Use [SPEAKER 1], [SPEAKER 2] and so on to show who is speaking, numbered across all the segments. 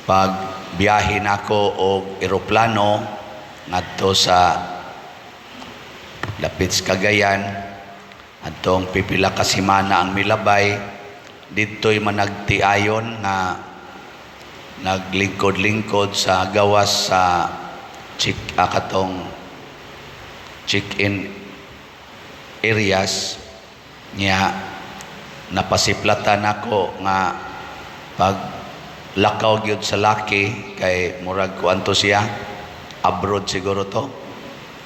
[SPEAKER 1] Pag biyahe nako og eroplano ngadto sa dapit sa Cagayan, adtong pipila ka semana ang milabay, didto'y managtiayon nga naglingkod-lingkod sa gawas sa check katong check-in areas niya. Napasiplatan ako nga pag lakaw gyud sa laki kay murag kuan to siya, abroad siguro to,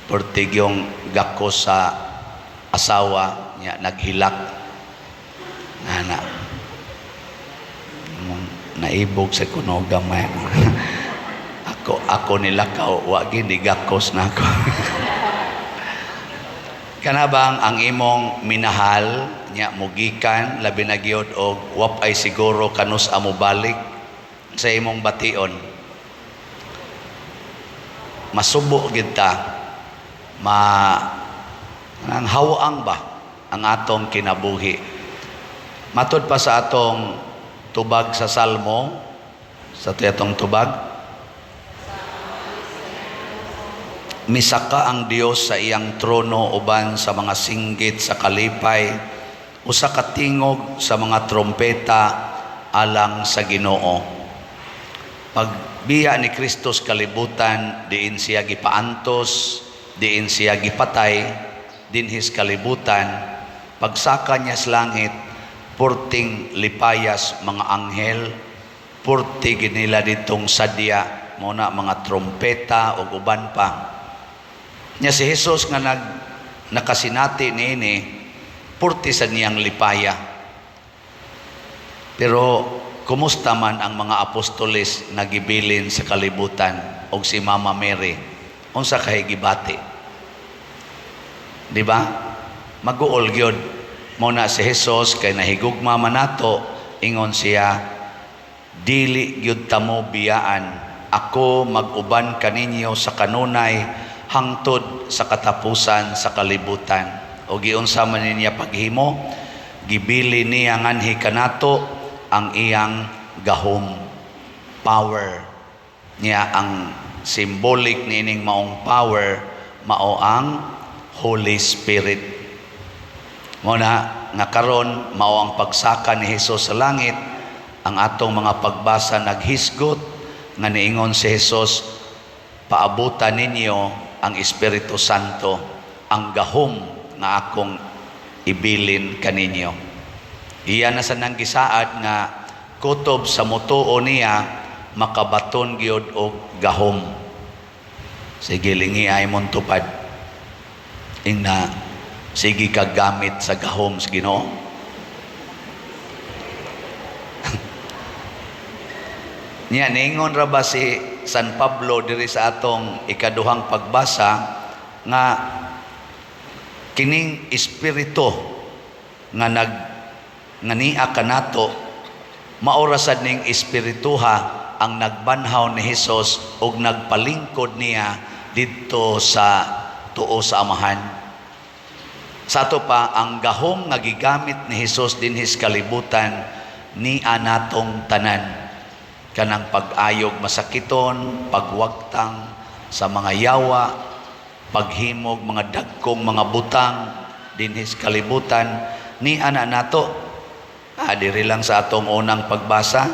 [SPEAKER 1] pertig yung gakos sa asawa niya, naghilak nana. Mong naibog sa kuno gamay. Ako ako nilakaw, wa gini gakos na ako. Kana bang ang imong minahal nya mugikan, labi na gyud og wap ay siguro kanus amo balik sa imong bation, masubo gid ta, ma ang hawang ba ang atong kinabuhi. Matud pa sa atong tubag sa Salmo, sa atong tubag, misaka ang Dios sa iyang trono uban sa mga singgit sa kalipay, usa ka tingog sa mga trompeta alang sa Ginoo. Pagbiya ni Kristo sa kalibutan, diin siya gipaantos, diin siya gipatay dinhis kalibutan, pagsaka niya sa langit, purting lipayas mga anghel, purti ginila ditong sadya mo na mga trompeta o uban pa. Nya si Jesus nga nakasinati niini, purti sa niyang lipaya. Pero kumusta man ang mga apostoles nga gibilin sa kalibutan og si Mama Mary? Unsa kay gibati? Di ba? Maguol gyud. Mo na si Jesus kay nahigugma man nato, ingon siya, "Dili gyud tamo biyaan. Ako mag-uban kaninyo sa kanunay hangtod sa katapusan sa kalibutan." O giunsa man niya paghimo, gibili niya nganhi kanato ang iyang gahom, power. Niya ang symbolic niining maong power mao ang Holy Spirit. Mo na nga karon mao ang pagsaka ni Hesus sa langit, ang atong mga pagbasa naghisgot nga niingon si Hesus, "Paabutan ninyo ang Espiritu Santo, ang gahom nga akong ibilin kaninyo." Iya na sa nang gisaad nga kutob sa mutuo niya makabaton gyud og gahom. Sige, lingi ay mong tupad. Ingna, sige ka gamit sa gahom sa Ginoo. Niya niingon ra ba si San Pablo diri sa atong ikaduhang pagbasa nga kining espiritu nga nag nga nia kanato, mao ra sad ning espirituha ang nagbanhaw ni Hesus ug nagpalingkod niya didto sa tuo sa Amahan. Sa ato pa, ang gahom nga gigamit ni Hesus dinhis kalibutan nia natong tanan, kanang pag-ayog masakiton, pagwagtang sa mga yawa, paghimog mga dagkong mga butang dinhis kalibutan, ni ana nato. Diri lang sa atong unang pagbasa,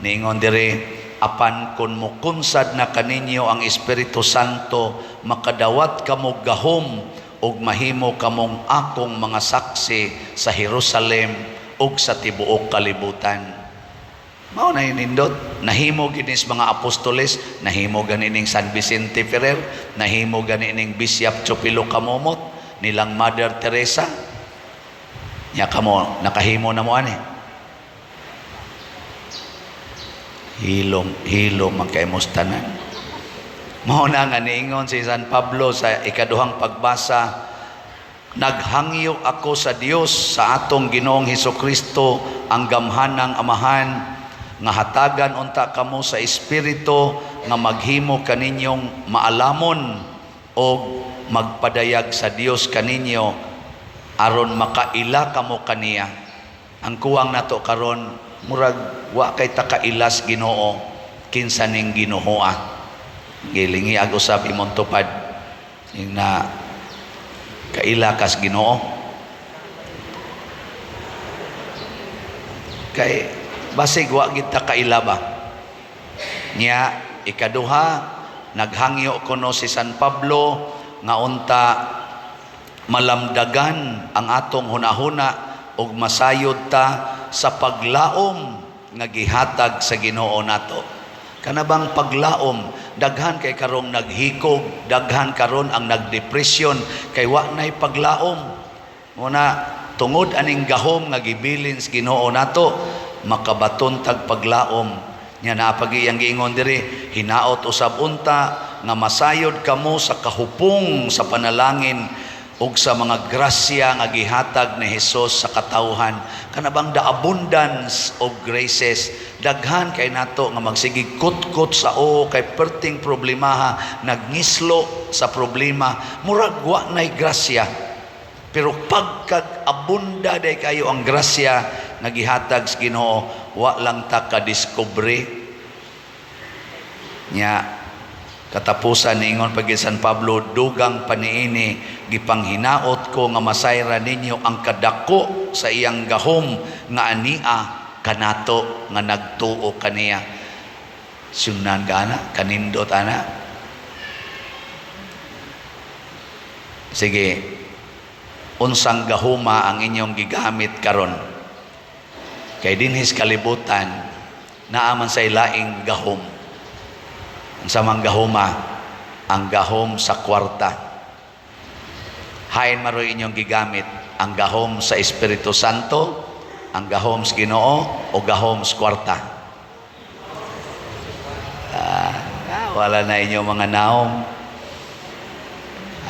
[SPEAKER 1] niingon diri, "Apan kun mukunsad na kaninyo ang Espiritu Santo, makadawat kamo gahom ug mahimo kamong akong mga saksi sa Jerusalem ug sa tibuok kalibutan." Mao na nindot, nahimo ginis mga apostoles, nahimo gani ning San Vicente Ferrer, nahimo gani ning Bishop Chupilo Camomot, nilang Mother Teresa. Nya kamo nakahimo na mo ani. Hilom, hilom ang kaimos tanan. Mao na nga niingon si San Pablo sa ikaduhang pagbasa, "Naghangyo ako sa Dios sa atong Ginoong Hesukristo, ang gamhanang Amahan, nga hatagan unta kamo sa Espiritu nga maghimo kaninyong maalamon og magpadayag sa Dios kaninyo aron makaila kamo kaniya." Ang kuwang nato karon, murag wa kay ta kailas Ginoo. Kinsa ning Ginoo? Gilingi ag usab imong tupad na kaila kas Ginoo. Kay basig wa gid ta kaila ba. Nya ikaduha, naghangyo kuno si San Pablo nga unta malamdagan ang atong hunahuna ug masayod ta sa paglaom nga gihatag sa Ginoo nato. Kana bang paglaom, daghan kay karong naghikog, daghan karon ang nagdepresyon kay wa nay paglaom. Muna tungod aning gahom nga gibilin sa Ginoo nato, makabaton tag paglaom. Nya naa pagi iyang giingon diri, hinaot usab unta nga masayod kamo sa kahupong sa panalangin ug sa mga grasya nga gihatag ni Hesus sa katawhan. Kana bang the abundance of graces, daghan kay nato nga magsigig kutkot sa o kay perting problemaha, nagngislo sa problema, murag wa nay grasya. Pero pagkag abunda day kayo ang grasya nga gihatag sa Ginoo, wa lang ta kadiskubre. Nya katapusan niingon pag San Pablo, dugang paniini gipanghinaot ko nga masayra ninyo ang kadako sa iyang gahom nga ania kanato nga nagtuo kaniya. Sunan ka ana, kanindot ana. Sige, unsang gahuma ang inyong gigamit karon? Kay dinhis kalibutan naa man say laing gahom. Ang samang gahuma, ang gahom sa kwarta. Hain maroy inyong gigamit ang gahom sa Espiritu Santo, ang gahom sa Ginoo o gahom sa kwarta? Wala na inyong mga naom.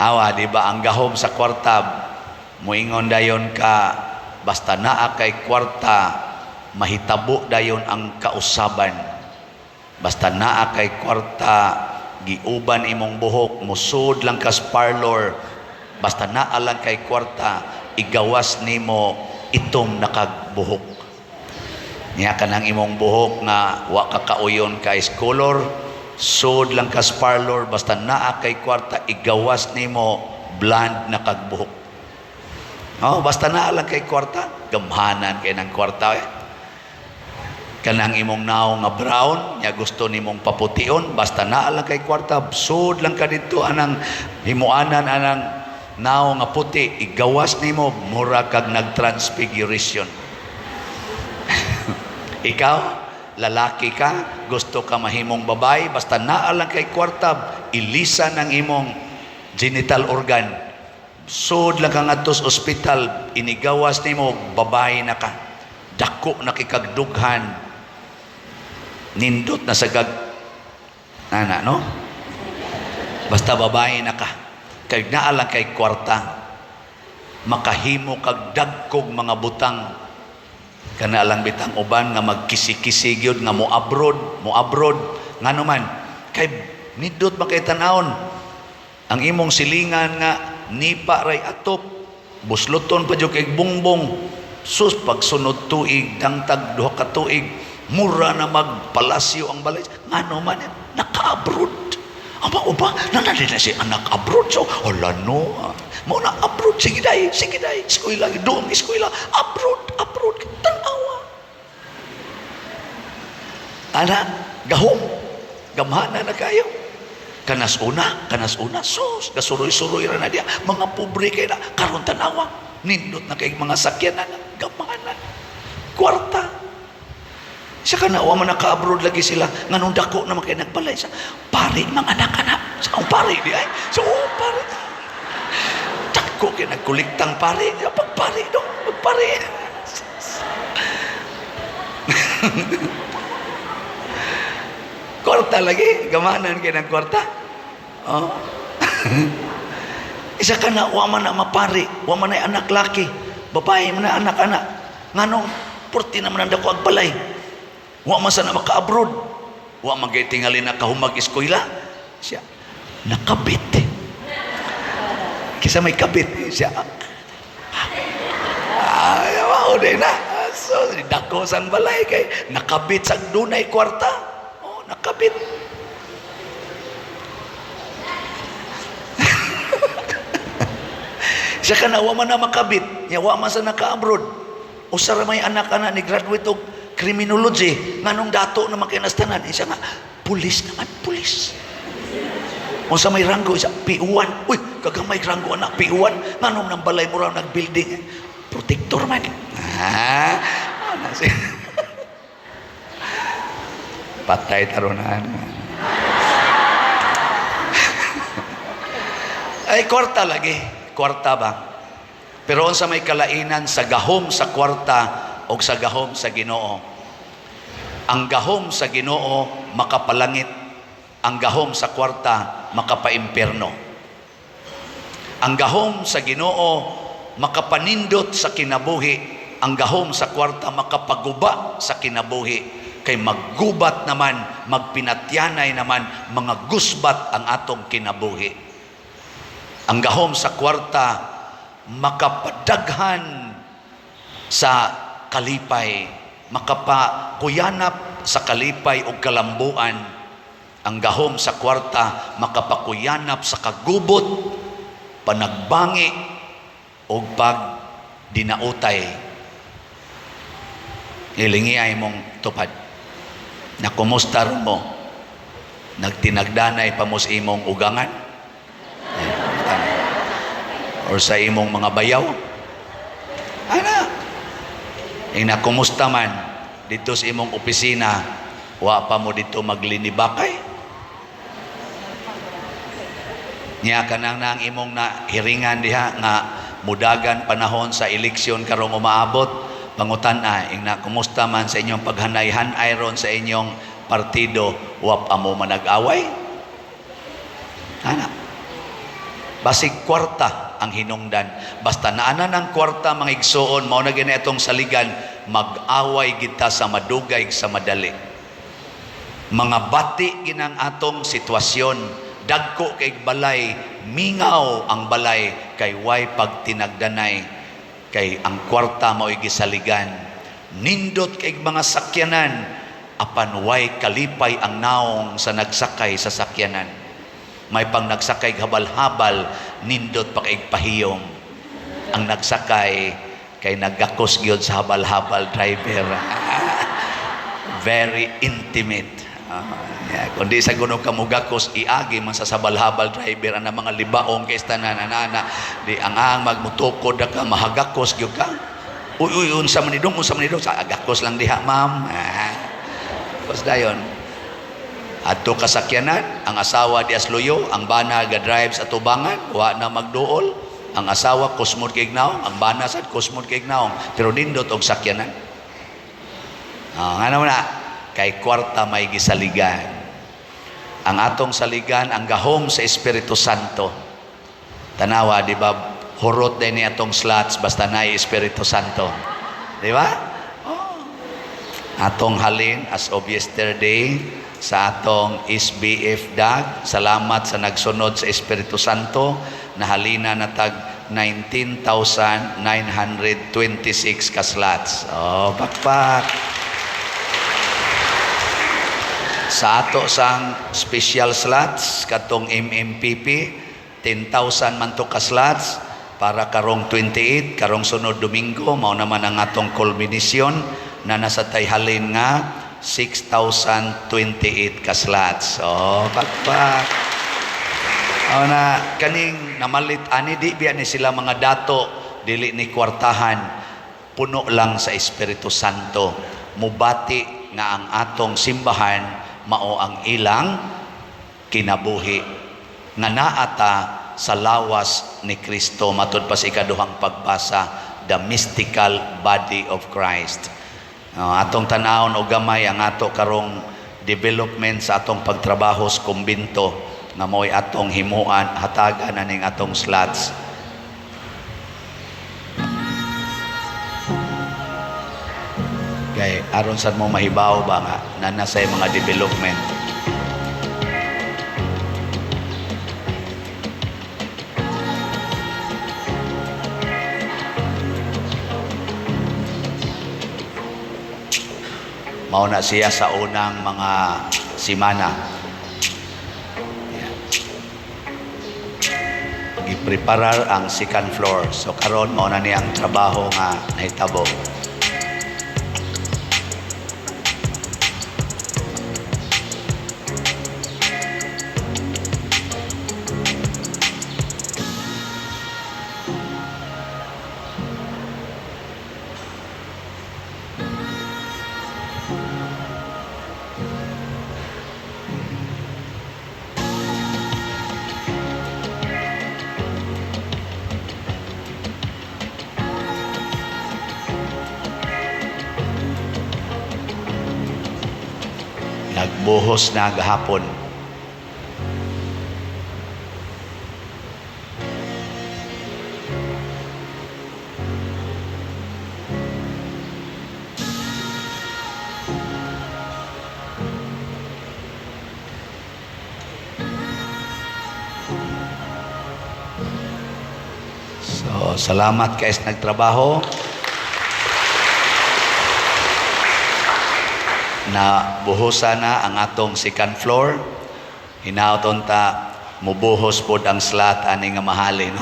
[SPEAKER 1] Awa, di ba ang gahom sa kwarta, muingon dayon ka, basta naa kay kwarta, mahitabo dayon ang kausaban. Basta naa kay kwarta, giuban imong buhok, musud lang kas parlor, basta naa lang kay kwarta, igawas nimo itom nakagbuhok. Niya kanang imong buhok nga wa ka kauyon ka color, sud lang kas parlor, basta naa kay kwarta, igawas nimo blonde na kagbuhok. Oh, basta naa lang kay kwarta, gamhanan kay ng kwarta. Kanang imong naong nga brown, nya gusto nimong papution, basta naa lang kay kwarta, sud lang ka didto anang himuanan anang naong nga puti, igawas nimo mura kag nag-transfiguration. Ikaw, lalaki ka, gusto ka mahimong babae, basta naa lang kay kwarta, ilisan ang imong genital organ. Sud lang ka ngadto sa ospital, inigawas nimo babae na ka. Dako na kay kag dughan. Nindot na sa gag nana, no? Basta babae na ka. Kay naa lang kay kwarta, makahimo kag dagkog mga butang. Kana lang bitang uban nga magkisi-kisi gyud nga mo-abroad, mo-abroad ngano man kay nindot man kay tan-awon ang imong silingan nga nipa ray atop, busloton pa jud kay bongbong. Sus, pagsunod tuig, dangtag duha ka tuig, mura na magpalasyo ang balay. Ngano man, naka-abroad. Ama uba, nanali na si anak abroad. So, hala no. Mao na abroad, sige day, sige day. Eskwela, doon, eskwela. Abroad, abroad. Tanawa. Ana, gahom. Gamhana na kayo. Kanas una, kanas una, sus, gasuroy-suroy ra na diya. Mga pobre kay na, karon tanawa. Nindot na kay mga sakyanan, gamhana. Kwarta. Siya ka na, wa man naka-abroad lagi sila. Nganong dako naman kay nagbalay sa pare, mga anak-anak. Sa akong pare, di ay. So, oh, pare. Dako kay nagkuliktang pare. Pagpare, no? Pagpare. Kwarta lagi. Gamanan kay ng kwarta. Oh. Isa ka na, wa man na mapare. Wa man na anak laki. Babae man na anak-anak. Nganong, purti naman ang dako ang balay. Wa man sana maka-abroad. Wa man kay tingali na kahumag eskwela. Siya, nakabit. Kisa may kabit. Siya, ay, mao din na. So, dako sang balay kay nakabit sa dunay kwarta. Oh, Nakabit. Siya ka na, wa man na makabit. Nya wa man sa naka-abroad. Usa ra may anak ana ni graduate og criminology. Nganong dato na makinastanan. Siya nga, pulis naman, pulis. Unsa may ranggo siya, P1. Uy, kagamay ranggo anak, P1. Nganong nang balay mo raw nag-building. Protector man. Ah, ano siya? Patay taronan. Ay, kwarta lagi. Kwarta ba? Pero unsa may kalainan sa gahom sa kwarta o sa gahom sa Ginoo? Ang gahom sa Ginoo makapalangit, ang gahom sa kwarta makapaimpierno. Ang gahom sa Ginoo makapanindot sa kinabuhi, ang gahom sa kwarta makapaguba sa kinabuhi. Kay maggubat naman, magpinatyanay naman, mga gusbat ang atong kinabuhi. Ang gahom sa kwarta makapadaghan sa kalipay, makapakuyanap sa kalipay o kalambuan. Ang gahom sa kwarta makapakuyanap sa kagubot, panagbangi o pagdinautay. Ilingi ay mong tupad. Nakumusta ron mo? Nagtinagdanay pa mo sa imong ugangan? Or sa imong mga bayaw? Ana. Inakumusta man dito sa imong opisina, wa pa mo dito maglinibakay? Nya kanang na ang imong na hiringan diha nga mudagan panahon sa eleksyon karong umaabot, pangutan-a ingna kumusta man sa inyong paghanay-hanay ron sa inyong partido, wa pa mo manag-away? Ana. Basig kwarta ang hinungdan. Basta naanan ang kwarta mga igsoon, mao na gani atong saligan, mag-away kita sa madugay sa madali. Mga bati ginang atong sitwasyon, dagko kay balay, mingaw ang balay kay way pagtinagdanay, kay ang kwarta mao'y gisaligan. Nindot kay mga sakyanan, apan way kalipay ang naong sa nagsakay sa sakyanan. May pang nagsakay habal-habal, nindot pa kay pahiyom. Ang nagsakay kay nagakos gyud sa habal-habal driver. Very intimate. Yeah. Kundi sa guno ka mugakos, iagi man sa sabal-habal driver ang mga libaong kay tanan ana di ang ang magmutukod ka mahagakos gyud ka. Uy uy unsa man idong, unsa man idong, sa agakos lang diha ma'am. Kos dayon. Adto kasakyanan, ang asawa di asluyo, ang bana ga drive sa tubangan, wa na magduol. Ang asawa kusmod kay naong, ang bana sad kusmod kay naong, pero nindot og sakyanan. Ngano na kay kwarta may gisaligan. Ang atong saligan ang gahom sa Espiritu Santo. Tanawa, di ba? Hurot din ni atong slots basta naay Espiritu Santo. Di ba? Oh. Atong halin as of yesterday sa atong SBF DAG, salamat sa nagsunod sa Espiritu Santo, nahalina na tag 19,926 ka slots. Oh, pakpak. Sa ato sang special slots katong MMPP, 10,000 man to ka slots para karong 28, karong sunod Domingo, mao naman ang atong culmination na nasa tayhalin nga 6,028 ka slots. Oh, pakpak. O na kaning namalit ani di biya ni sila mga dato, dili ni kwartahan, puno lang sa Espiritu Santo. Mubati nga ang atong simbahan mao ang ilang kinabuhi nga naata sa lawas ni Kristo, matud pa sa ikaduhang pagbasa, the mystical body of Christ. Atong tan-awon og gamay ang ato karong development sa atong pagtrabaho sa kumbinto nga mao'y atong himuan, hatagan aning atong slots. Kay aron sad mo mahibaw ba nga nana sa mga development. Mao na siya sa unang mga simana. Yeah. Gipreparar ang second floor. So karon mao na ni ang trabaho nga nahitabo. Nagbuhos na gahapon. So, salamat kay sa nagtrabaho. Na buhosan na ang atong second floor. Hinaot unta mubuhos pod ang slat ani nga mahali, no.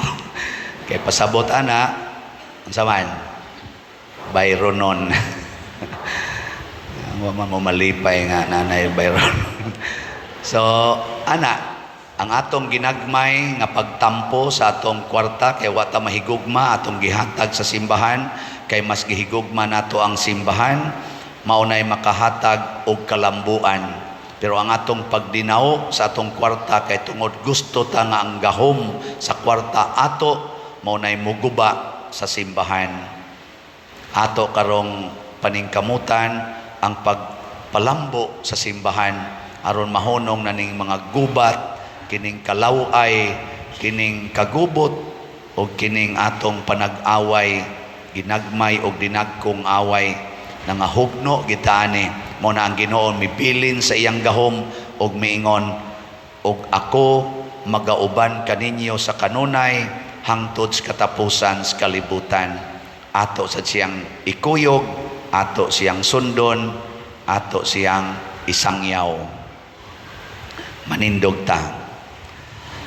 [SPEAKER 1] Kay pasabot ana unsa man Byronon. Wa man mo malipay nga nanay Byron. So ana ang atong ginagmay nga pagtampo sa atong kwarta kay wa ta mahigugma atong gihatag sa simbahan, kay mas gihigugma nato ang simbahan, mao nay makahatag og kalambuan. Pero ang atong pagdinaw sa atong kwarta kay tungod gusto ta nga ang gahom sa kwarta ato, mao nay muguba sa simbahan. Ato karong paningkamutan ang pagpalambo sa simbahan aron mahunong na ning mga gubat, kining kalaway, kining kagubot o kining atong panag-away, ginagmay o dinagkong away, nangahugno gitaani. Mo na ang Ginoo mibilin sa iyang gahom og miingon, og ako magauban kaninyo sa kanunay hangtod sa katapusan sa kalibutan. Ato sa siyang ikuyog, ato siyang sundon, ato siyang isangyaw. Manindog ta.